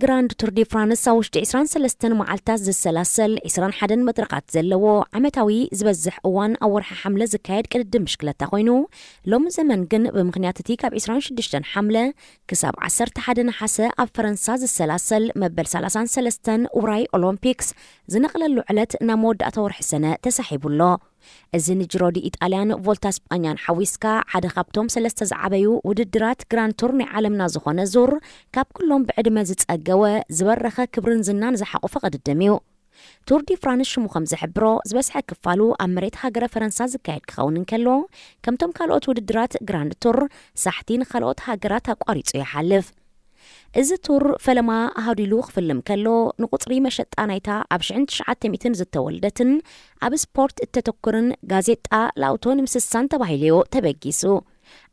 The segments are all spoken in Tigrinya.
ግራንድ ቱር ዲ ፍራንስ ኣብ ውሽጢ ዕስራን ሰለስተን መዓልታት ዝሰላሰል ዕስራን ሓደን መድረኻት ዘለዎ ዓመታዊ ዝበዝሕ እዋን ኣብ ወርሒ ሓምለ ዝካየድ ቅድድም ብሽክለታ ኮይኑ፣ ሎሚ ዘመን ግን ብምኽንያት እቲ ካብ ዕስራን ሽዱሽተን ሓምለ ክሳብ ዓሰርተ ሓደ ነሓሰ ኣብ ፈረንሳ ዝሰላሰል መበል ሰላሳን ሰለስተን ውራይ ኦሎምፒክስ ዝነቕለሉ ዕለት ናብ መወዳእታ ወርሒ ሰነ ተሳሒቡ ኣሎ። እዚ ንጅሮ ዲ ኢጣልያን ቮልታ ስጳኛን ሓዊስካ ሓደ ካብቶም ሰለስተ ዝዓበዩ ውድድራት ግራንድ ቱር ናይ ዓለምና ዝኾነ ዙር፣ ካብ ኩሎም ብዕድመ ዝጸገወ፣ ዝበረኸ ክብርን ዝናን ዝሓቖፈ ቅድድም እዩ። ቱር ዲ ፍራንስ ሽሙ ከም ዝሕብሮ ዝበዝሐ ክፋሉ ኣብ መሬት ሃገረ ፈረንሳ ዝካየድ ክኸውን እንከሎ፣ ከምቶም ካልኦት ውድድራት ግራንድ ቱር ሳሕቲ ንኻልኦት ሃገራት ኣቋሪጹ ይሓልፍ። እዚ ቱር ፈለማ ኣሃዱ ኢሉ ክፍልም ከሎ፣ ንቁጽሪ መሸጣ ናይታ ኣብ ሽሕን ትሽዓተ ሚእትን ዝተወልደትን ኣብ ስፖርት እተተኩርን ጋዜጣ ላውቶ ንምስሳን ተባሂሉ እዩ ተበጊሱ።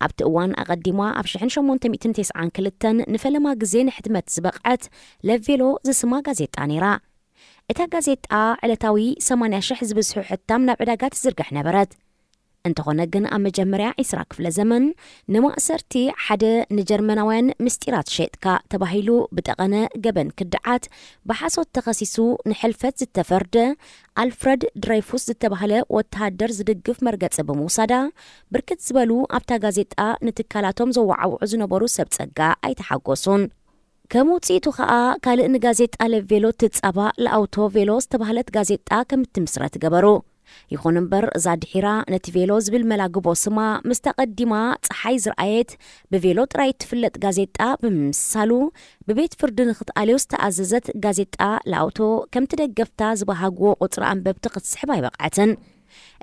ኣብቲ እዋን ኣቐዲማ ኣብ ሽሕን ሸሞንተ ሚእትን ተስዓን ክልተን ንፈለማ ግዜ ንሕትመት ዝበቕዐት ለቬሎ ዝስማ ጋዜጣ ነይራ። እታ ጋዜጣ ዕለታዊ ሰማንያ ሽሕ ዝበዝሑ ሕታም ናብ ዕዳጋ ትዝርግሕ ነበረት። እንተኾነ ግን ኣብ መጀመርያ ዕስራ ክፍለ ዘመን ንማእሰርቲ ሓደ ንጀርመናውያን ምስጢራት ሸጥካ ተባሂሉ ብጠቐነ ገበን ክድዓት ብሓሶት ተኸሲሱ ንሕልፈት ዝተፈርደ ኣልፍረድ ድረይፉስ ዝተባህለ ወተሃደር ዝድግፍ መርገጺ ብምውሳዳ፣ ብርክት ዝበሉ ኣብታ ጋዜጣ ንትካላቶም ዘወዓውዑ ዝነበሩ ሰብ ጸጋ ኣይተሓጎሱን። ከም ውጽኢቱ ኸኣ፣ ካልእ ንጋዜጣ ለቬሎ ትጻባእ ለኣውቶ ቬሎ ዝተባህለት ጋዜጣ ከም እትምስረት ገበሩ። ይኹን እምበር፣ እዛ ድሒራ ነቲ ቬሎ ዝብል መላግቦ ስማ ምስታ ቀዲማ ጸሓይ ዝረኣየት ብቬሎ ጥራይ እትፍለጥ ጋዜጣ ብምምስሳሉ፣ ብቤት ፍርዲ ንኽትኣልዮ ዝተኣዘዘት ጋዜጣ ለኣውቶ ከምቲ ደገፍታ ዝበሃግዎ ቁጽሪ ኣንበብቲ ክትስሕብ ኣይበቕዐትን።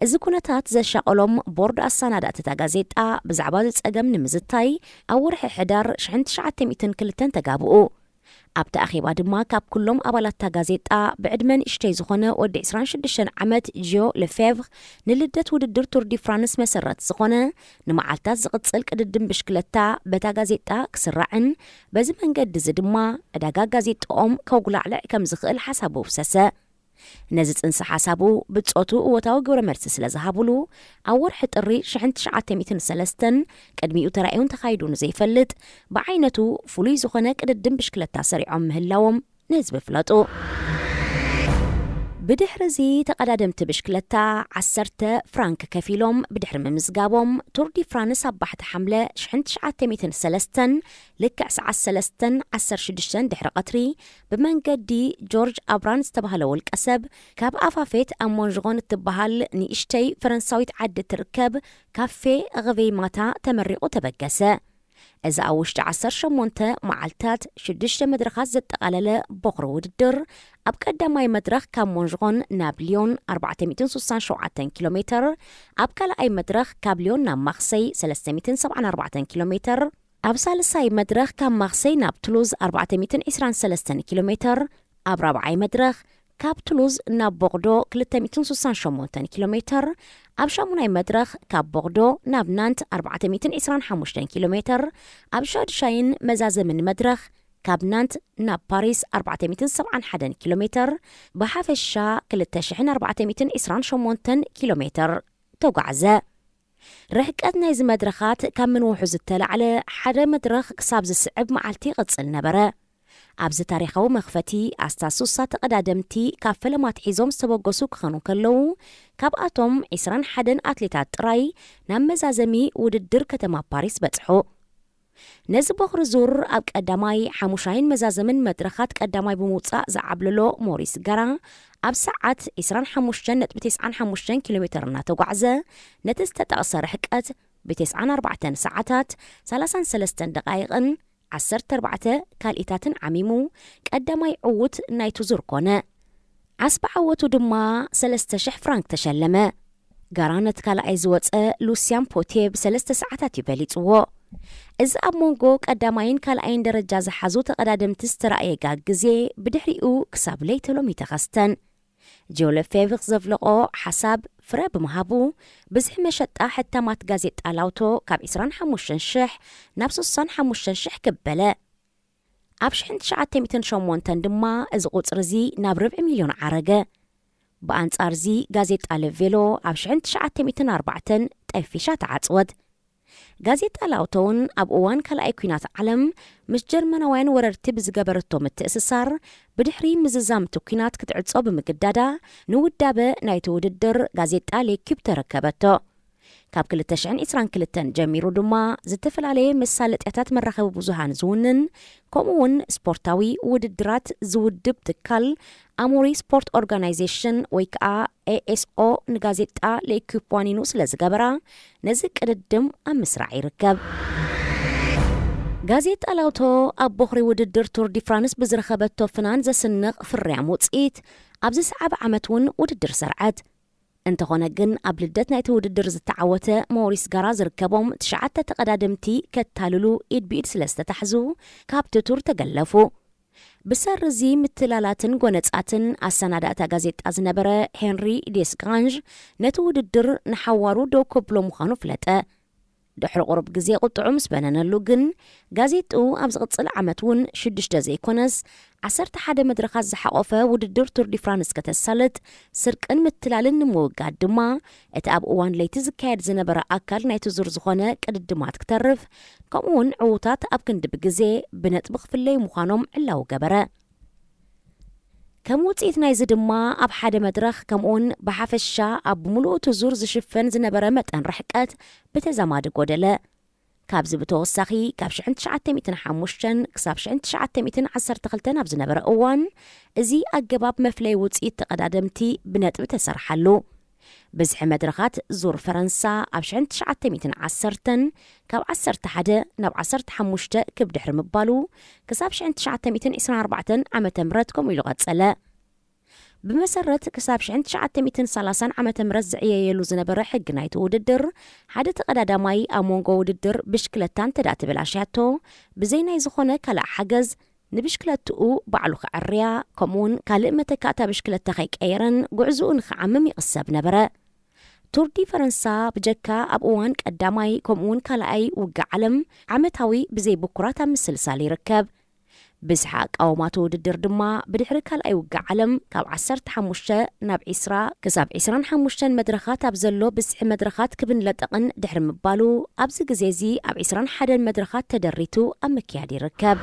እዚ ኩነታት ዘሻቐሎም ቦርድ ኣሰናዳእቲ እታ ጋዜጣ ብዛዕባ እዚ ጸገም ንምዝታይ ኣብ ወርሒ ሕዳር ሽሕን ትሽዓተ ሚእትን ክልተን ተጋብኡ። ኣብቲ ኣኼባ ድማ ካብ ኩሎም ኣባላት እታ ጋዜጣ ብዕድመ ንእሽተይ ዝኾነ ወዲ ዕስራን ሽዱሽተን ዓመት ጂዮ ለፌቭር ንልደት ውድድር ቱር ዲ ፍራንስ መሰረት ዝኾነ ንመዓልታት ዝቕጽል ቅድድም ብሽክለታ በታ ጋዜጣ ክስራዕን በዚ መንገዲ እዚ ድማ ዕዳጋ ጋዜጣኦም ከጉላዕልዕ ከም ዝኽእል ሓሳቡ ኣፍሰሰ። ነዚ ጽንሰ ሓሳቡ ብጾቱ እወታዊ ግብረ መልሲ ስለ ዝሃቡሉ፣ ኣብ ወርሒ ጥሪ ሽሕን ትሽዓተ ሚእትን ሰለስተን ቅድሚኡ ተራእዩን ተኻይዱን ዘይፈልጥ ብዓይነቱ ፍሉይ ዝኾነ ቅድድም ብሽክለታ ሰሪዖም ምህላዎም ንህዝቢ ፍለጡ። ብድሕሪ እዚ ተቐዳደምቲ ብሽክለታ ዓሰርተ ፍራንክ ከፊሎም ብድሕሪ ምምዝጋቦም፣ ቱር ዲ ፍራንስ ኣብ ባሕቲ ሓምለ ሽሕን ትሽዓተ ሚእትን ሰለስተን ልክዕ ሰዓት ሰለስተን ዓሰርተ ሽዱሽተን ድሕሪ ቀትሪ ብመንገዲ ጆርጅ ኣብራን ዝተባህለ ውልቀ ሰብ ካብ ኣፋፌት ኣብ ሞንዥጎን እትበሃል ንእሽተይ ፈረንሳዊት ዓዲ እትርከብ ካፌ ርቬይ ማታ ተመሪቑ ተበገሰ። እዚ ኣብ ውሽጢ ዓሰርተ ሸሞንተ መዓልታት ሽዱሽተ መድረኻት ዘጠቓለለ ቦኽሪ ውድድር፣ ኣብ ቀዳማይ መድረኽ ካብ ሞንዥጎን ናብ ሊዮን ኣርባዕተ ሚእትን ስሳን ሸውዓተን ኪሎ ሜተር፣ ኣብ ካልኣይ መድረኽ ካብ ሊዮን ናብ ማክሰይ ሰለስተ ሚእትን ሰብዓን ኣርባዕተን ኪሎ ሜተር፣ ኣብ ሳልሳይ መድረኽ ካብ ማክሰይ ናብ ቱሉዝ ኣርባዕተ ሚእትን ዕስራን ሰለስተን ኪሎ ሜተር፣ ኣብ ራብዓይ መድረኽ ካብ ቱሉዝ ናብ ቦቕዶ ክልተ ሚእትን ስሳን ሸሞንተን ኪሎ ሜተር፣ ኣብ ሻሙናይ መድረኽ ካብ ቦቕዶ ናብ ናንት ኣርባዕተ ሚእትን ዕስራን ሓሙሽተን ኪሎ ሜተር፣ ኣብ ሻዱሻይን መዛዘምን መድረኽ ካብ ናንት ናብ ፓሪስ ኣርባዕተ ሚእትን ሰብዓን ሓደን ኪሎ ሜተር፣ ብሓፈሻ ክልተ ሽሕን ኣርባዕተ ሚእትን ዕስራን ሸሞንተን ኪሎ ሜተር ተጓዕዘ። ርሕቀት ናይዚ መድረኻት ካብ ምንውሑ ዝተላዕለ፣ ሓደ መድረኽ ክሳብ ዝስዕብ መዓልቲ ይቕጽል ነበረ። ኣብዚ ታሪኻዊ መኽፈቲ፣ ኣስታት ሱሳ ተቐዳደምቲ ካብ ፈለማ ኣትሒዞም ዝተበገሱ ክኾኑ ከለዉ፣ ካብኣቶም ዕስራን ሓደን ኣትሌታት ጥራይ ናብ መዛዘሚ ውድድር ከተማ ፓሪስ በጽሑ። ነዚ ቦኽሪ ዙር ኣብ ቀዳማይ፣ ሓሙሻይን መዛዘምን መድረኻት ቀዳማይ ብምውጻእ ዝዓብለሎ ሞሪስ ጋራ፣ ኣብ ሰዓት ዕስራን ሓሙሽተን ነጥቢ ተስዓን ሓሙሽተን ኪሎ ሜተር እናተጓዕዘ፣ ነቲ ዝተጠቕሰ ርሕቀት ብተስዓን ኣርባዕተን ሰዓታት፣ ሰላሳን ሰለስተን ደቓይቕን፣ ዓሰርተ ኣርባዕተ ካልኢታትን ዓሚሙ፣ ቀዳማይ ዕዉት ናይቲ ዙር ኮነ። ዓስቢ ዓወቱ ድማ ሰለስተ ሽሕ ፍራንክ ተሸለመ። ጋራ ነቲ ካልኣይ ዝወጸ ሉስያን ፖቴ ብሰለስተ ሰዓታት እዩ በሊጽዎ። እዚ ኣብ መንጎ ቀዳማይን ካልኣይን ደረጃ ዝሓዙ ተቐዳደምቲ ዝተራእየ ጋግ ግዜ፣ ብድሕሪኡ ክሳብ ለይተ ሎሚ ተኸስተን። ጂዮ ለፌቭር ዘፍለቖ ሓሳብ ፍረ ብምሃቡ፣ ብዝሒ መሸጣ ሕታማት ጋዜጣ ላውቶ ካብ ዕስራን ሓሙሽተን ሽሕ ናብ ስሳን ሓሙሽተን ሽሕ ክበለ። ኣብ ሽሕን ትሽዓተ ሚእትን ሸሞንተን ድማ እዚ ቁጽሪ እዚ ናብ ርብዒ ሚልዮን ዓረገ። ብኣንጻር እዚ፣ ጋዜጣ ለቬሎ ኣብ ሽሕን ትሽዓተ ሚእትን ኣርባዕተን ጠፊሻ ተዓጽወት። ጋዜጣ ላውቶ እውን ኣብ እዋን ካልኣይ ኲናት ዓለም ምስ ጀርመናውያን ወረርቲ ብዝገበረቶ ምትእስሳር፣ ብድሕሪ ምዝዛም እቲ ኲናት ክትዕጾ ብምግዳዳ፣ ንውዳበ ናይቲ ውድድር ጋዜጣ ሌኪፕ ተረከበቶ። ካብ ክልተ ሽሕን ዕስራን ክልተን ጀሚሩ ድማ ዝተፈላለየ መሳለጥያታት መራኸቢ ብዙሃን ዝውንን፣ ከምኡ እውን ስፖርታዊ ውድድራት ዝውድብ ትካል ኣሞሪ ስፖርት ኦርጋናይዜሽን ወይ ከዓ ኤ ኤስ ኦ ንጋዜጣ ሌኪፕ ዋኒኑ ስለ ዝገበራ፣ ነዚ ቅድድም ኣብ ምስራዕ ይርከብ። ጋዜጣ ላውቶ ኣብ ቦኽሪ ውድድር ቱር ዲ ፍራንስ ብዝረኸበቶ ፍናን ዘስንቕ ፍርያም ውፅኢት፣ ኣብ ዝሰዓበ ዓመት እውን ውድድር ሰርዐት። እንተኾነ ግን ኣብ ልደት ናይቲ ውድድር ዝተዓወተ ሞሪስ ጋራ ዝርከቦም ትሽዓተ ተቐዳደምቲ ከታልሉ ኢድ ብኢድ ስለ ዝተታሕዙ ካብቲ ቱር ተገለፉ። ብሰሪ እዚ ምትላላትን ጎነጻትን ኣሰናዳእታ ጋዜጣ ዝነበረ ሄንሪ ዴስግራንጅ ነቲ ውድድር ንሓዋሩ ደው ከብሎ ምዃኑ ፍለጠ። ድሕሪ ቁሩብ ግዜ ቁጥዑ ምስ በነነሉ ግን፣ ጋዜጥኡ ኣብ ዝቕጽል ዓመት እውን ሽዱሽተ ዘይኮነስ ዓሰርተ ሓደ መድረኻት ዝሓቖፈ ውድድር ቱር ዲ ፍራንስ ከተሳልጥ ስርቅን ምትላልን ንምውጋድ ድማ፣ እቲ ኣብ እዋን ለይቲ ዝካየድ ዝነበረ ኣካል ናይቲ ዙር ዝኾነ ቅድድማት ክተርፍ፣ ከምኡውን ዕዉታት ኣብ ክንዲ ብግዜ ብነጥቢ ክፍለዩ ምዃኖም ዕላዊ ገበረ። ከም ውጽኢት ናይዚ ድማ፣ ኣብ ሓደ መድረኽ ከምኡውን ብሓፈሻ ኣብ ብምልኡ እቲ ዙር ዝሽፈን ዝነበረ መጠን ርሕቀት ብተዛማዲ ጎደለ። ካብዚ ብተወሳኺ፣ ካብ ሽሕን ትሽዓተ ሚእትን ሓሙሽተን ክሳብ ሽሕን ትሽዓተ ሚእትን ዓሰርተ ክልተን ኣብ ዝነበረ እዋን፣ እዚ ኣገባብ መፍለይ ውጽኢት ተቐዳደምቲ ብነጥቢ ተሰርሓሉ። ብዝሒ መድረኻት ዙር ፈረንሳ ኣብ ሽሕን ትሽዓተ ሚእትን ዓሰርተን ካብ ዓሰርተ ሓደ ናብ ዓሰርተ ሓሙሽተ ክብ ድሕሪ ምባሉ፣ ክሳብ ሽሕን ትሽዓተ ሚእትን ዕስራን ኣርባዕተን ዓመተ ምህረት ከምኡ ኢሉ ቀጸለ። ብመሰረት ክሳብ ሽሕን ትሽዓተ ሚእትን ሰላሳን ዓመተ ምህረት ዝዕየየሉ ዝነበረ ሕጊ ናይቲ ውድድር፣ ሓደ ተቐዳዳማይ ኣብ መንጎ ውድድር ብሽክለታ እንተ ደኣ ተበላሽያቶ፣ ብዘይ ናይ ዝኾነ ካልእ ሓገዝ ንብሽክለትኡ ባዕሉ ክዐርያ፣ ከምኡውን ካልእ መተካእታ ብሽክለታ ከይቀየረን ጉዕዝኡ ንኽዓምም ይቕሰብ ነበረ። ቱር ዲ ፈረንሳ ብጀካ ኣብ እዋን ቀዳማይ ከምኡውን ካልኣይ ውግእ ዓለም ዓመታዊ ብዘይ ብኩራት ኣብ ምስልሳል ይርከብ። ብዝሒ ኣቃውማቱ ውድድር ድማ ብድሕሪ ካልኣይ ውግእ ዓለም ካብ ዓሰርተ ሓሙሽተ ናብ ዕስራ ክሳብ ዕስራን ሓሙሽተን መድረኻት ኣብ ዘሎ ብዝሒ መድረኻት ክብን ለጠቕን ድሕሪ ምባሉ፣ ኣብዚ ግዜ እዚ ኣብ ዕስራን ሓደን መድረኻት ተደሪቱ ኣብ ምክያድ ይርከብ።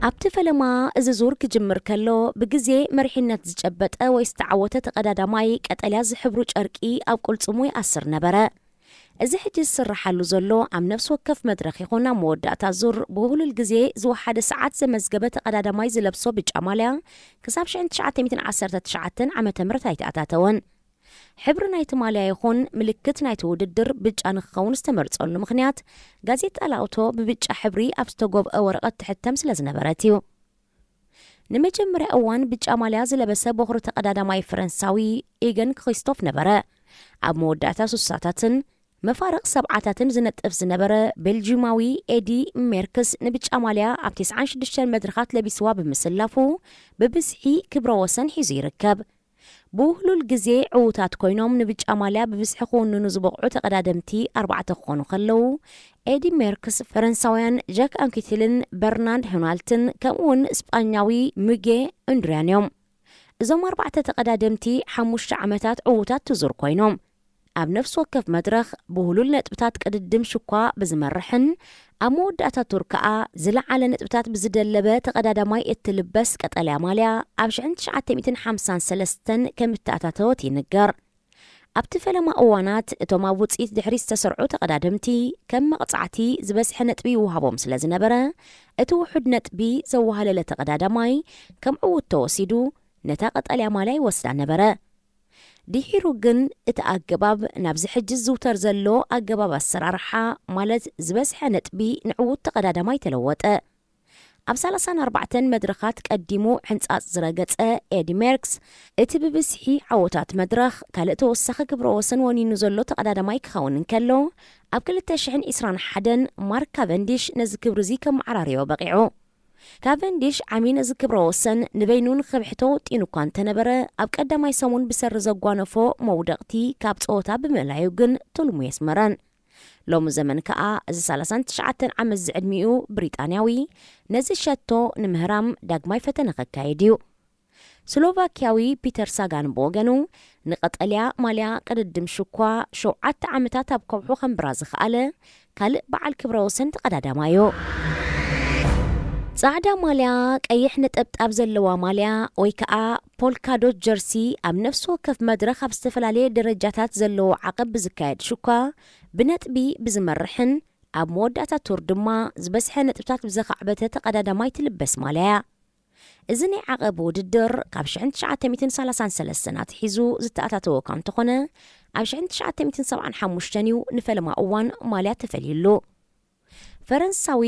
ኣብቲ ፈለማ እዚ ዙር ክጅምር ከሎ፣ ብግዜ መሪሕነት ዝጨበጠ ወይ ዝተዓወተ ተቐዳዳማይ ቀጠልያ ዝሕብሩ ጨርቂ ኣብ ቅልጽሙ ይኣስር ነበረ። እዚ ሕጂ ዝስርሓሉ ዘሎ ኣብ ነፍሲ ወከፍ መድረኽ ይኹን ኣብ መወዳእታ ዙር ብውህሉል ግዜ ዝወሓደ ሰዓት ዘመዝገበ ተቐዳዳማይ ዝለብሶ ብጫ ማልያ ክሳብ ሽሕን ትሽዓተ ሚእትን ዓሰርተ ትሽዓተን ዓመተ ምህረት ኣይተኣታተወን። ሕብሪ ናይቲ ማልያ ይኹን ምልክት ናይቲ ውድድር ብጫ ንክኸውን ዝተመርጸሉ ምኽንያት፣ ጋዜጣ ላውቶ ብብጫ ሕብሪ ኣብ ዝተጎብአ ወረቐት ትሕተም ስለ ዝነበረት እዩ። ንመጀመርያ እዋን ብጫ ማልያ ዝለበሰ ቦኽሪ ተቐዳዳማይ ፈረንሳዊ ኢገን ክሪስቶፍ ነበረ። ኣብ መወዳእታ ስሳታትን መፋርቕ ሰብዓታትን ዝነጥፍ ዝነበረ ቤልጂማዊ ኤዲ ሜርክስ ንብጫ ማልያ ኣብ ተስዓን ሽዱሽተን መድረኻት ለቢስዋ ብምስላፉ፣ ብብዝሒ ክብረ ወሰን ሒዙ ይርከብ። ብውህሉል ግዜ ዕዉታት ኮይኖም ንብጫ ማልያ ብብዝሒ ክውንኑ ዝበቕዑ ተቐዳደምቲ ኣርባዕተ ክኾኑ ከለዉ፣ ኤዲ ሜርክስ፣ ፈረንሳውያን ጃክ ኣንኪትልን በርናርድ ሆናልትን፣ ከምኡውን ስጳኛዊ ሚጌ እንድሪያን እዮም። እዞም ኣርባዕተ ተቐዳደምቲ ሓሙሽተ ዓመታት ዕዉታት ትዙር ኮይኖም፣ ኣብ ነፍሲ ወከፍ መድረኽ ብውህሉል ነጥብታት ቅድድም ሽኳ ብዝመርሕን፣ ኣብ መወዳእታ ቱር ከኣ ዝለዓለ ነጥብታት ብዝደለበ ተቐዳዳማይ እትልበስ ቀጠልያ ማልያ ኣብ ሽሕን ትሽዓተ ሚእትን ሓምሳን ሰለስተን ከም እተኣታተወት ይንገር። ኣብቲ ፈለማ እዋናት፣ እቶም ኣብ ውጽኢት ድሕሪት ዝተሰርዑ ተቐዳደምቲ ከም መቕጻዕቲ ዝበዝሐ ነጥቢ ይወሃቦም ስለ ዝነበረ፣ እቲ ውሑድ ነጥቢ ዘወሃለለ ተቐዳዳማይ ከም ዕዉት ተወሲዱ ነታ ቀጠልያ ማልያ ይወስዳ ነበረ። ድሒሩ ግን እቲ ኣገባብ ናብዚ ሕጂ ዝዝውተር ዘሎ ኣገባብ ኣሰራርሓ፣ ማለት ዝበዝሐ ነጥቢ ንዕዉት ተቐዳዳማይ ተለወጠ። ኣብ ሰላሳን ኣርባዕተን መድረኻት ቀዲሙ ሕንጻጽ ዝረገጸ ኤዲ ሜርክስ፣ እቲ ብብዝሒ ዓወታት መድረኽ ካልእ ተወሳኺ ክብረ ወሰን ወኒኑ ዘሎ ተቐዳዳማይ ክኸውን እንከሎ፣ ኣብ ክልተ ሽሕን ዕስራን ሓደን ማርክ ካቨንዲሽ ነዚ ክብሪ እዚ ከመዓራርዮ በቒዑ። ካቨንዲሽ ዓሚ ነዚ ክብረ ወሰን ንበይኑ ንኽብሕቶ ወጢኑ እኳ እንተነበረ፣ ኣብ ቀዳማይ ሰሙን ብሰሪ ዘጓነፎ መውደቕቲ ካብ ጸወታ ብምእላዩ ግን ትልሙ የስመረን። ሎሚ ዘመን ከኣ እዚ ሰላሳን ትሽዓተን ዓመት ዝዕድሚኡ ብሪጣንያዊ ነዚ ሸቶ ንምህራም ዳግማይ ፈተነ ከካይድ እዩ። ስሎቫኪያዊ ፒተር ሳጋን ብወገኑ፣ ንቐጠልያ ማልያ ቅድድም ሽኳ ሸውዓተ ዓመታት ኣብ ከውሑ ከንብራ ዝኸኣለ ካልእ በዓል ክብረ ወሰን ተቐዳዳማዩ። ጻዕዳ ማልያ፣ ቀይሕ ነጠብጣብ ዘለዋ ማልያ ወይ ከኣ ፖልካዶት ጀርሲ ኣብ ነፍሲ ወከፍ መድረኽ ኣብ ዝተፈላለየ ደረጃታት ዘለዎ ዓቐብ ብዝካየድ ሽኳ ብነጥቢ ብዝመርሕን ኣብ መወዳእታ ቱር ድማ ዝበዝሐ ነጥብታት ብዘኻዕበተ ተቐዳዳማይ ትልበስ ማልያ እያ። እዚ ናይ ዓቐብ ውድድር ካብ ሽሕን ትሽዓተ ሚእትን ሰላሳን ሰለስተን ኣትሒዙ ዝተኣታተወ እኳ እንተኾነ፣ ኣብ ሽሕን ትሽዓተ ሚእትን ሰብዓን ሓሙሽተን እዩ ንፈለማ እዋን ማልያ ተፈልዩሉ። ፈረንሳዊ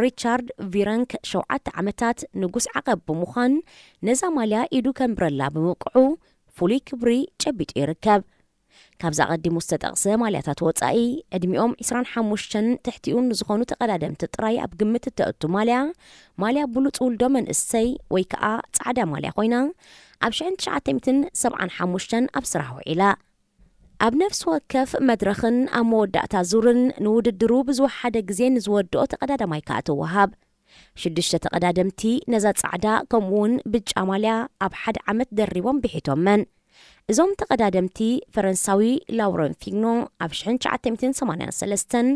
ሪቻርድ ቪረንክ ሸውዓተ ዓመታት ንጉስ ዓቐብ ብምዃን ነዛ ማልያ ኢዱ ከንብረላ ብምብቅዑ ፍሉይ ክብሪ ጨቢጡ ይርከብ። ካብዚ ኣቐዲሙ ዝተጠቕሰ ማልያታት ወጻኢ፣ ዕድሚኦም ዕስራን ሓሙሽተን ትሕቲኡን ንዝኾኑ ተቐዳደምቲ ጥራይ ኣብ ግምት እተእቱ ማልያ፣ ማልያ ብሉጽ ውልዶ መንእሰይ ወይ ከኣ ጻዕዳ ማልያ ኮይና፣ ኣብ ሽሕን ትሽዓተ ሚእትን ሰብዓን ሓሙሽተን ኣብ ስራሕ ውዒላ። ኣብ ነፍሲ ወከፍ መድረኽን ኣብ መወዳእታ ዙርን ንውድድሩ ብዝወሓደ ግዜ ንዝወድኦ ተቐዳዳማይ ከኣ ትወሃብ። ሽዱሽተ ተቐዳደምቲ ነዛ ጻዕዳ ከምኡውን ብጫ ማልያ ኣብ ሓደ ዓመት ደሪቦም ብሒቶመን። እዞም ተቐዳደምቲ ፈረንሳዊ ላውረን ፊግኖ ኣብ ሽሕን ትሽዓተ ሚእትን ሰማንያን ሰለስተን፣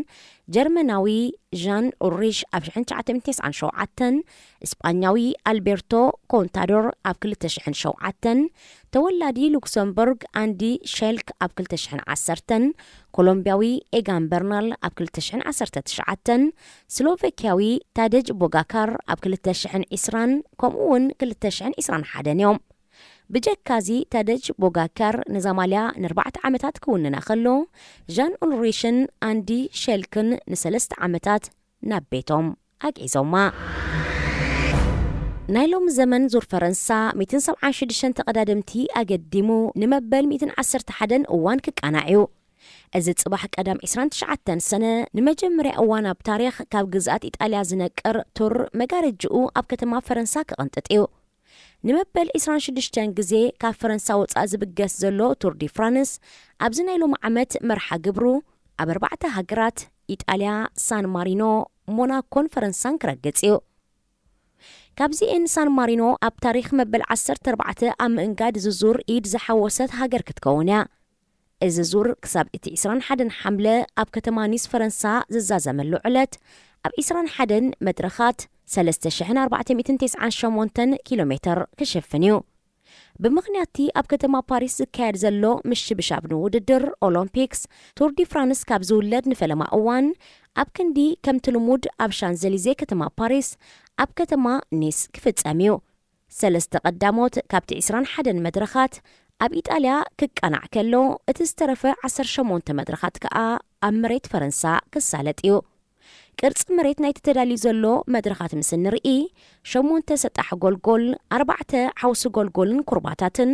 ጀርመናዊ ዣን ኡልሪሽ ኣብ ሽሕን ትሽዓተ ሚእትን ተስዓን ሸውዓተን፣ እስጳኛዊ ኣልቤርቶ ኮንታዶር ኣብ ክልተ ሽሕን ሸውዓተን፣ ተወላዲ ሉክሰምበርግ ኣንዲ ሸልክ ኣብ ክልተ ሽሕን ዓሰርተን፣ ኮሎምቢያዊ ኤጋን በርናል ኣብ ክልተ ሽሕን ዓሰርተ ትሽዓተን፣ ስሎቬኪያዊ ታደጅ ቦጋካር ኣብ ክልተ ሽሕን ዕስራን ከምኡ እውን ክልተ ሽሕን ዕስራን ሓደን እዮም። ብጀካዚ ታደጅ ቦጋካር ነዛ ማልያ ንኣርባዕተ ዓመታት ክውንና ከሎ፣ ዣን ኡልሪሽን ኣንዲ ሸልክን ንሰለስተ ዓመታት ናብ ቤቶም ኣግዒዞማ። ናይ ሎሚ ዘመን ዙር ፈረንሳ ሚእትን ሰብዓን ሽዱሽተን ተቐዳደምቲ ኣገዲሙ ንመበል ሚእትን ዓሰርተ ሓደን እዋን ክቃናዕ እዩ። እዚ ጽባሕ ቀዳም ዕስራን ትሽዓተን ሰነ ንመጀመርያ እዋን ኣብ ታሪኽ ካብ ግዝኣት ኢጣልያ ዝነቅር ቱር መጋረጅኡ ኣብ ከተማ ፈረንሳ ክቕንጥጥ እዩ። ንመበል ዕስራን ሽዱሽተን ግዜ ካብ ፈረንሳ ወጻኢ ዝብገስ ዘሎ ቱር ዲ ፍራንስ ኣብዚ ናይ ሎሚ ዓመት መርሓ ግብሩ ኣብ ኣርባዕተ ሃገራት ኢጣልያ፣ ሳን ማሪኖ፣ ሞናኮን ፈረንሳን ክረግጽ እዩ። ካብዚኤን ሳን ማሪኖ ኣብ ታሪኽ መበል ዓሰርተ ኣርባዕተ ኣብ ምእንጋድ ዝዙር ኢድ ዝሓወሰት ሃገር ክትከውን እያ። እዚ ዙር ክሳብ እቲ ዕስራን ሓደን ሓምለ ኣብ ከተማ ኒስ ፈረንሳ ዝዛዘመሉ ዕለት ኣብ ዕስራን ሓደን መድረኻት ሰለስተ ሽሕን ኣርባዕተ ሚእትን ተስዓን ሸሞንተን ኪሎ ሜተር ክሽፍን እዩ። ብምኽንያትቲ ኣብ ከተማ ፓሪስ ዝካየድ ዘሎ ምሽብሻብ ንውድድር ኦሎምፒክስ፣ ቱር ዲ ፍራንስ ካብ ዝውለድ ንፈለማ እዋን ኣብ ክንዲ ከምቲ ልሙድ ኣብ ሻንዘሊዜ ከተማ ፓሪስ ኣብ ከተማ ኒስ ክፍጸም እዩ። ሰለስተ ቀዳሞት ካብቲ ዕስራን ሓደን መድረኻት ኣብ ኢጣልያ ክቃናዕ ከሎ፣ እቲ ዝተረፈ ዓሰርተ ሸሞንተ መድረኻት ከኣ ኣብ መሬት ፈረንሳ ክሳለጥ እዩ። ቅርጺ መሬት ናይቲ ተዳልዩ ዘሎ መድረኻት ምስ እንርኢ፣ ሸሞንተ ሰጣሕ ጎልጎል፣ ኣርባዕተ ሓውሲ ጎልጎልን ኩርባታትን፣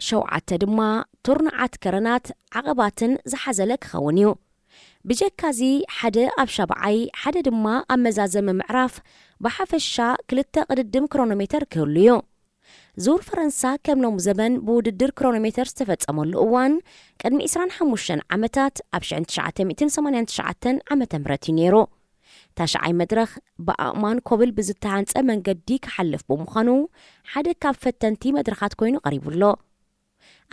ሸውዓተ ድማ ቱርንዓት ከረናት ዓቐባትን ዝሓዘለ ክኸውን እዩ። ብጀካዚ ሓደ ኣብ ሻብዓይ፣ ሓደ ድማ ኣብ መዛዘሚ ምዕራፍ፣ ብሓፈሻ ክልተ ቅድድም ክሮኖሜተር ክህሉ እዩ። ዙር ፈረንሳ ከም ሎሚ ዘመን ብውድድር ክሮኖሜተር ዝተፈጸመሉ እዋን ቅድሚ ዕስራን ሓሙሽተን ዓመታት ኣብ ሽሕን ትሽዓተ ሚእትን ሰማንያን ትሽዓተን ዓመተ ምህረት እዩ ነይሩ። ታሽዓይ መድረኽ ብኣእማን ኮብል ብዝተሃንጸ መንገዲ ክሓልፍ ብምዃኑ ሓደ ካብ ፈተንቲ መድረኻት ኮይኑ ቀሪቡ ኣሎ።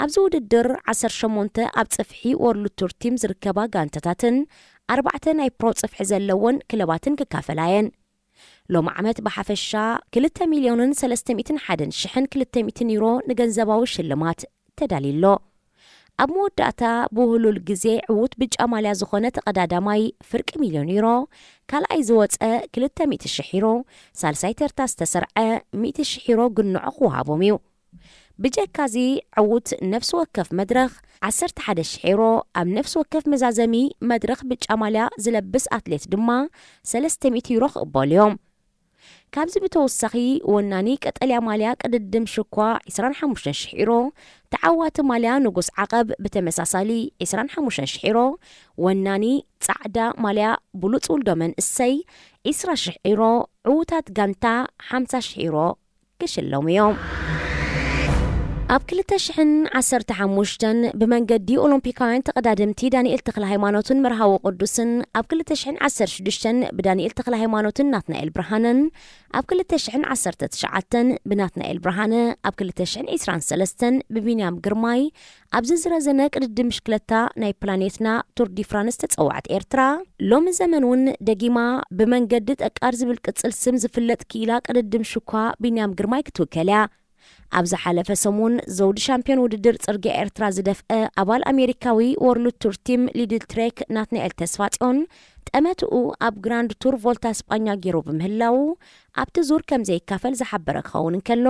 ኣብዚ ውድድር ዓሰርተ ሸሞንተ ኣብ ጽፍሒ ወርልድ ቱር ቲም ዝርከባ ጋንታታትን ኣርባዕተ ናይ ፕሮ ጽፍሒ ዘለወን ክለባትን ክካፈላ እየን። ሎሚ ዓመት ብሓፈሻ ክልተ ሚልዮንን ሰለስተ ሚእትን ሓደን ሽሕን ክልተ ሚእትን ዩሮ ንገንዘባዊ ሽልማት ተዳልዩ ኣሎ። ኣብ መወዳእታ ብውህሉል ግዜ ዕዉት ብጫ ማልያ ዝኾነ ተቐዳዳማይ ፍርቂ ሚልዮን ዩሮ፣ ካልኣይ ዝወጸ ክልተ ሚእቲ ሽሕ ዩሮ፣ ሳልሳይ ተርታ ዝተሰርዐ ሚእቲ ሽሕ ዩሮ ግንዖ ክወሃቦም እዩ። ብጀካዚ ዕዉት ነፍሲ ወከፍ መድረኽ ዓሰርተ ሓደ ሽሕ ዩሮ፣ ኣብ ነፍሲ ወከፍ መዛዘሚ መድረኽ ብጫ ማልያ ዝለብስ ኣትሌት ድማ ሰለስተ ሚእቲ ዩሮ ክቕበሉ እዮም። ካብዚ ብተወሳኺ ወናኒ ቀጠልያ ማልያ ቅድድም ሽኳ ዕስራን ሓሙሽተን ሽሕ ዩሮ፣ ተዓዋቲ ማልያ ንጉስ ዓቐብ ብተመሳሳሊ ዕስራን ሓሙሽተን ሽሕ ዩሮ፣ ወናኒ ጻዕዳ ማልያ ብሉጽ ውልዶ መንእሰይ ዕስራ ሽሕ ዩሮ፣ ዕዉታት ጋንታ ሓምሳ ሽሕ ዩሮ ክሽለሙ እዮም። ኣብ ክልተ ሽሕን ዓሰርተ ሓሙሽተን ብመንገዲ ኦሎምፒካውያን ተቐዳደምቲ ዳንኤል ተኽለ ሃይማኖትን መርሃዊ ቅዱስን፣ ኣብ ክልተ ሽሕን ዓሰርተ ሽዱሽተን ብዳንኤል ተኽለ ሃይማኖትን ናትናኤል ብርሃነን፣ ኣብ ክልተ ሽሕን ዓሰርተ ትሽዓተን ብናትናኤል ብርሃነ፣ ኣብ ክልተ ሽሕን ዕስራን ሰለስተን ብቢንያም ግርማይ፣ ኣብዚ ዝረዘነ ቅድድም ብሽክለታ ናይ ፕላኔትና ቱር ዲ ፍራንስ ተጸዋዕት ኤርትራ፣ ሎሚ ዘመን እውን ደጊማ ብመንገዲ ጠቃር ዝብል ቅጽል ስም ዝፍለጥ ክኢላ ቅድድም ሽኳ ቢንያም ግርማይ ክትውከል እያ። ኣብ ዝሓለፈ ሰሙን ዘውዲ ሻምፒዮን ውድድር ጽርግያ ኤርትራ ዝደፍአ ኣባል ኣሜሪካዊ ወርልድ ቱር ቲም ሊድል ትሬክ ናትናኤል ተስፋጽዮን፣ ጠመትኡ ኣብ ግራንድ ቱር ቮልታ ስጳኛ ገይሩ ብምህላዉ፣ ኣብቲ ዙር ከም ዘይካፈል ዝሓበረ ክኸውን እንከሎ፣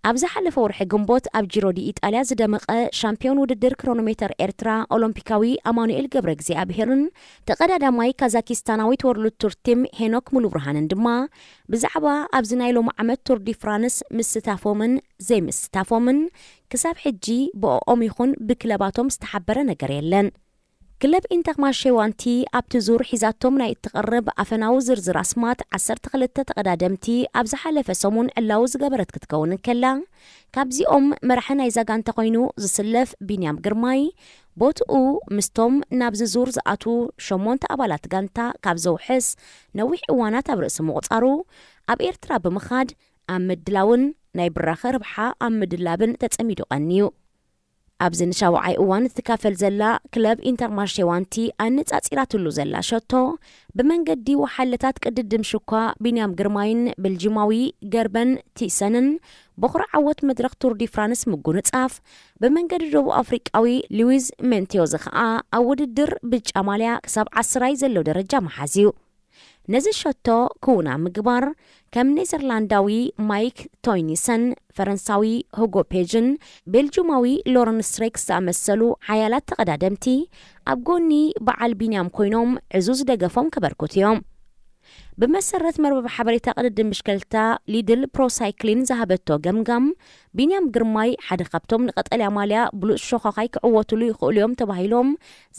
ኣብ ዝሓለፈ ወርሒ ግንቦት ኣብ ጂሮ ዲ ኢጣልያ ዝደመቐ ሻምፒዮን ውድድር ክሮኖሜተር ኤርትራ ኦሎምፒካዊ ኣማኑኤል ገብረ እግዚኣብሄርን ተቐዳዳማይ ካዛኪስታናዊት ወርልድ ቱር ቲም ሄኖክ ሙሉብርሃንን ድማ ብዛዕባ ኣብዚ ናይ ሎሚ ዓመት ቱር ዲ ፍራንስ ምስታፎምን ዘይምስታፎምን ክሳብ ሕጂ ብኦም ይኹን ብክለባቶም ዝተሓበረ ነገር የለን። ክለብ ኢንተርማርሼ ዋንቲ ኣብቲ ዙር ሒዛቶም ናይ እትቐርብ ኣፈናዊ ዝርዝር ኣስማት ዓሰርተ ክልተ ተቐዳደምቲ ኣብ ዝሓለፈ ሰሙን ዕላዊ ዝገበረት ክትከውን እንከላ፣ ካብዚኦም መራሒ ናይዛ ጋንታ ኮይኑ ዝስለፍ ቢንያም ግርማይ፣ ቦትኡ ምስቶም ናብዚ ዙር ዝኣትዉ ሸሞንተ ኣባላት ጋንታ ካብ ዘውሕስ ነዊሕ እዋናት ኣብ ርእሲ ምቑጻሩ፣ ኣብ ኤርትራ ብምኻድ ኣብ ምድላውን ናይ ብራኸ ርብሓ ኣብ ምድላብን ተጸሚዱ ቀንዩ። ኣብዚ ንሻውዓይ እዋን እትካፈል ዘላ ክለብ ኢንተርማርሼ ዋንቲ ኣነጻጺራትሉ ዘላ ሸቶ፣ ብመንገዲ ወሓለታት ቅድድም ሽኳ ቢንያም ግርማይን ቤልጂማዊ ገርበን ቲሰንን በኹሪ ዓወት መድረኽ ቱር ዲ ፍራንስ ምጉንጻፍ፣ ብመንገዲ ደቡብ ኣፍሪቃዊ ሉዊዝ ሜንቴዮዝ ኸኣ ኣብ ውድድር ብጫ ማልያ ክሳብ ዓስራይ ዘሎ ደረጃ ምሓዝ እዩ። ነዚ ሸቶ ክውን ኣብ ምግባር፣ ከም ኔዘርላንዳዊ ማይክ ቶይኒሰን፣ ፈረንሳዊ ሁጎ ፔጅን ቤልጁማዊ ሎረንስ ሬክስ ዝኣመሰሉ ሓያላት ተቐዳደምቲ፣ ኣብ ጎኒ በዓል ቢንያም ኮይኖም ዕዙዝ ደገፎም ከበርክቱ እዮም። ብመሰረት መርበብ ሓበሬታ ቅድድም ብሽክለታ ሊድል ፕሮ ሳይክሊን ዝሃበቶ ገምጋም፣ ቢንያም ግርማይ ሓደ ካብቶም ንቀጠልያ ማልያ ብሉጽ ሸኾኻይ ክዕወትሉ ይኽእሉ እዮም ተባሂሎም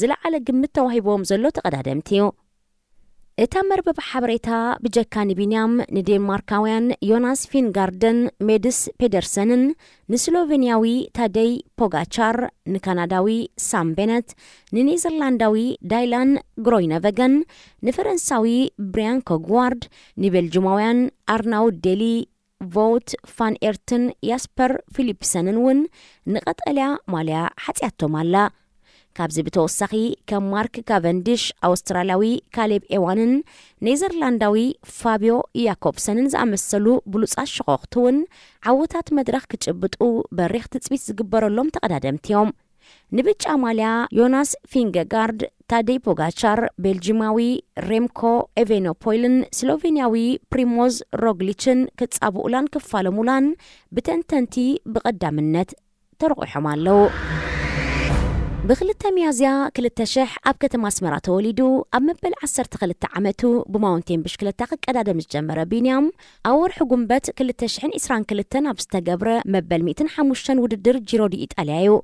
ዝለዓለ ግምት ተዋሂብዎም ዘሎ ተቐዳደምቲ እዩ። እታ መርበብ ሓበሬታ ብጀካ ንቢንያም፣ ንዴንማርካውያን ዮናስ ፊንጋርደን ሜድስ ፔደርሰንን፣ ንስሎቬንያዊ ታደይ ፖጋቻር፣ ንካናዳዊ ሳም ቤነት፣ ንኔዘርላንዳዊ ዳይላን ግሮይነቨገን፣ ንፈረንሳዊ ብሪያን ኮግዋርድ፣ ንቤልጅማውያን ኣርናውድ ዴሊ፣ ቮውት ፋን ኤርትን ያስፐር ፊሊፕሰንን እውን ንቐጠልያ ማልያ ሓጽያቶም ኣላ። ካብዚ ብተወሳኺ፣ ከም ማርክ ካቨንዲሽ፣ ኣውስትራልያዊ ካሌብ ኤዋንን ኔዘርላንዳዊ ፋብዮ ያኮብሰንን ዝኣመሰሉ ብሉጻት ሸኾኽቲ እውን ዓወታት መድረኽ ክጭብጡ በሪኽ ትጽቢት ዝግበረሎም ተቐዳደምቲ እዮም። ንብጫ ማልያ ዮናስ ፊንገጋርድ፣ ታደይ ፖጋቻር፣ ቤልጂማዊ ሬምኮ ኤቬኖፖይልን ስሎቬንያዊ ፕሪሞዝ ሮግሊችን ክጻብኡላን ክፋለሙላን ብተንተንቲ ብቐዳምነት ተረቑሖም ኣለዉ። ብክልተ ሚያዝያ ክልተ ሽሕ ኣብ ከተማ ኣስመራ ተወሊዱ፣ ኣብ መበል ዓሰርተ ክልተ ዓመቱ ብማውንቴን ብሽክለታ ክቀዳደም ዝጀመረ ቢንያም፣ ኣብ ወርሒ ጉንበት ክልተ ሽሕን ዕስራን ክልተን ኣብ ዝተገብረ መበል ሚእትን ሓሙሽተን ውድድር ጂሮ ዲ ኢጣልያ እዩ።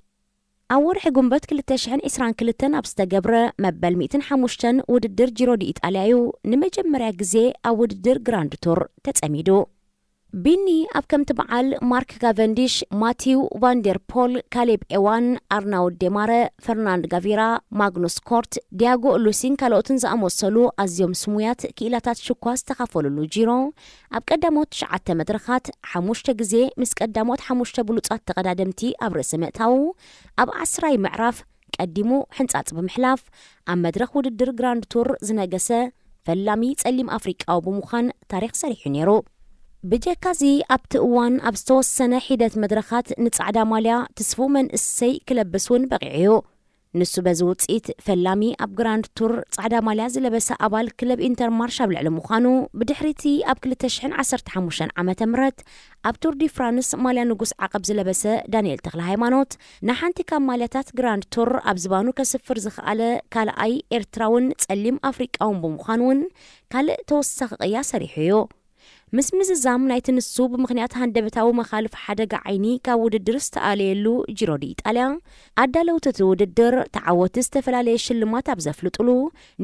ኣብ ወርሒ ጉንበት ክልተ ሽሕን ዕስራን ክልተን ኣብ ዝተገብረ መበል ሚእትን ሓሙሽተን ውድድር ጂሮ ዲ ኢጣልያ እዩ ንመጀመርያ ግዜ ኣብ ውድድር ግራንድ ቱር ተጸሚዱ። ቢኒ ኣብ ከምቲ በዓል ማርክ ካቨንዲሽ፣ ማቲው ቫንደር ፖል፣ ካሌብ ኤዋን፣ ኣርናውድ ዴማረ፣ ፈርናንድ ጋቪራ፣ ማግኑስ ኮርት፣ ዲያጎ ሉሲን ካልኦትን ዝኣመሰሉ ኣዝዮም ስሙያት ክኢላታት ሽኳ ዝተኻፈሉሉ ጂሮ፣ ኣብ ቀዳሞት ትሽዓተ መድረኻት ሓሙሽተ ግዜ ምስ ቀዳሞት ሓሙሽተ ብሉጻት ተቐዳደምቲ ኣብ ርእሲ ምእታዉ፣ ኣብ ዓስራይ ምዕራፍ ቀዲሙ ሕንጻጽ ብምሕላፍ፣ ኣብ መድረኽ ውድድር ግራንድ ቱር ዝነገሰ ፈላሚ ጸሊም ኣፍሪቃዊ ብምዃን ታሪኽ ሰሪሑ ነይሩ። ብጀካዚ ኣብቲ እዋን ኣብ ዝተወሰነ ሒደት መድረኻት ንጻዕዳ ማልያ ትስፉው መንእሰይ ክለብስ እውን በቒዑ እዩ። ንሱ በዚ ውጽኢት ፈላሚ ኣብ ግራንድ ቱር ጻዕዳ ማልያ ዝለበሰ ኣባል ክለብ ኢንተርማርሽ ኣብ ልዕሊ ምዃኑ፣ ብድሕሪቲ ኣብ ክልተ ሽሕን ዓሰርተ ሓሙሽተን ዓመተ ምህረት ኣብ ቱር ዲ ፍራንስ ማልያ ንጉስ ዓቐብ ዝለበሰ ዳንኤል ተኽለ ሃይማኖት፣ ንሓንቲ ካብ ማልያታት ግራንድ ቱር ኣብ ዝባኑ ከስፍር ዝኸኣለ ካልኣይ ኤርትራውን ጸሊም ኣፍሪቃውን ብምዃኑ እውን ካልእ ተወሳኺ ቅያ ሰሪሑ እዩ። ምስ ምዝዛም ናይቲ ንሱ ብምኽንያት ሃንደበታዊ መኻልፍ ሓደጋ ዓይኒ ካብ ውድድር ዝተኣለየሉ ጂሮ ዲ ኢጣልያ፣ ኣዳለውቲ እቲ ውድድር ተዓወቲ ዝተፈላለየ ሽልማት ኣብ ዘፍልጡሉ፣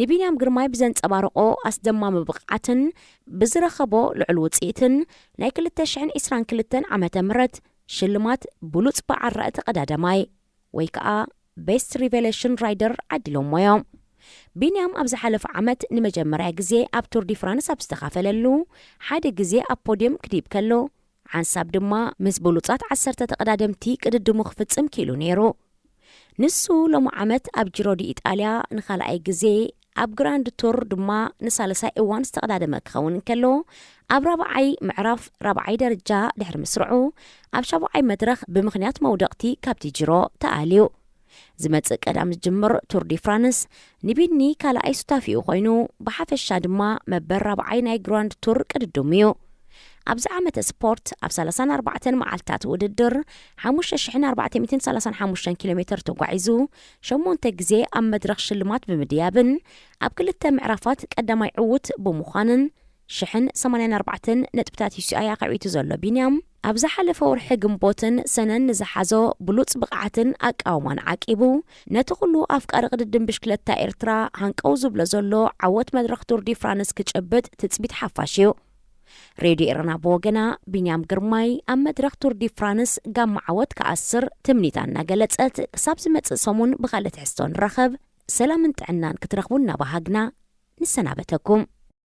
ንቢንያም ግርማይ ብዘንጸባረቖ ኣስደማሚ ብቕዓትን ብዝረኸቦ ልዑል ውጽኢትን ናይ ክልተ ሽሕን ዕስራን ክልተን ዓመተ ምህረት ሽልማት ብሉጽ በዓል ራእይ ተቐዳደማይ ወይ ከዓ ቤስት ሪቨሌሽን ራይደር ዓዲሎሞ እዮም። ቢንያም ኣብ ዝሓለፈ ዓመት ንመጀመርያ ግዜ ኣብ ቱር ዲ ፍራንስ ኣብ ዝተኻፈለሉ፣ ሓደ ግዜ ኣብ ፖድየም ክድይብ ከሎ፣ ሓንሳብ ድማ ምስ ብሉጻት ዓሰርተ ተቐዳደምቲ ቅድድሙ ክፍጽም ክኢሉ ነይሩ። ንሱ ሎሚ ዓመት ኣብ ጂሮ ዲ ኢጣልያ ንኻልኣይ ግዜ፣ ኣብ ግራንድ ቱር ድማ ንሳልሳይ እዋን ዝተቐዳደመ ክኸውን እንከሎ፣ ኣብ ራብዓይ ምዕራፍ ራብዓይ ደረጃ ድሕሪ ምስርዑ፣ ኣብ ሻብዓይ መድረኽ ብምኽንያት መውደቕቲ ካብቲ ጂሮ ተኣልዩ። ዝመጽእ ቀዳም ዝጅምር ቱር ዲ ፍራንስ ንቢኒ ካልኣይ ሱታፊኡ ኮይኑ፣ ብሓፈሻ ድማ መበል ራብዓይ ናይ ግራንድ ቱር ቅድድም እዩ። ኣብዚ ዓመተ ስፖርት ኣብ ሰላሳን ኣርባዕተን መዓልታት ውድድር ሓሙሽተ ሽሕን ኣርባዕተ ሚእትን ሰላሳን ሓሙሽተን ኪሎ ሜትር ተጓዒዙ፣ ሸሞንተ ግዜ ኣብ መድረኽ ሽልማት ብምድያብን ኣብ ክልተ ምዕራፋት ቀዳማይ ዕዉት ብምዃንን ሽሕን ሰማንያን ኣርባዕተን ነጥብታት ዩ ሲ ኣይ ኣኻዕዊቱ ዘሎ ቢንያም፣ ኣብ ዝሓለፈ ወርሒ ግንቦትን ሰነን ንዝሓዞ ብሉጽ ብቕዓትን ኣቃውማን ዓቂቡ፣ ነቲ ኩሉ ኣፍቃሪ ቅድድም ብሽክለታ ኤርትራ ሃንቀው ዝብሎ ዘሎ ዓወት መድረኽ ቱር ዲ ፍራንስ ክጭብጥ ትጽቢት ሓፋሽ እዩ። ሬድዮ ኤረና ብወገና፣ ቢንያም ግርማይ ኣብ መድረኽ ቱር ዲ ፍራንስ ጋማ ዓወት ክኣስር ትምኒታ እናገለጸት፣ ክሳብ ዝመጽእ ሰሙን ብኻልእ ትሕዝቶ ንራኸብ። ሰላምን ጥዕናን ክትረኽቡ እናበሃግና ንሰናበተኩም።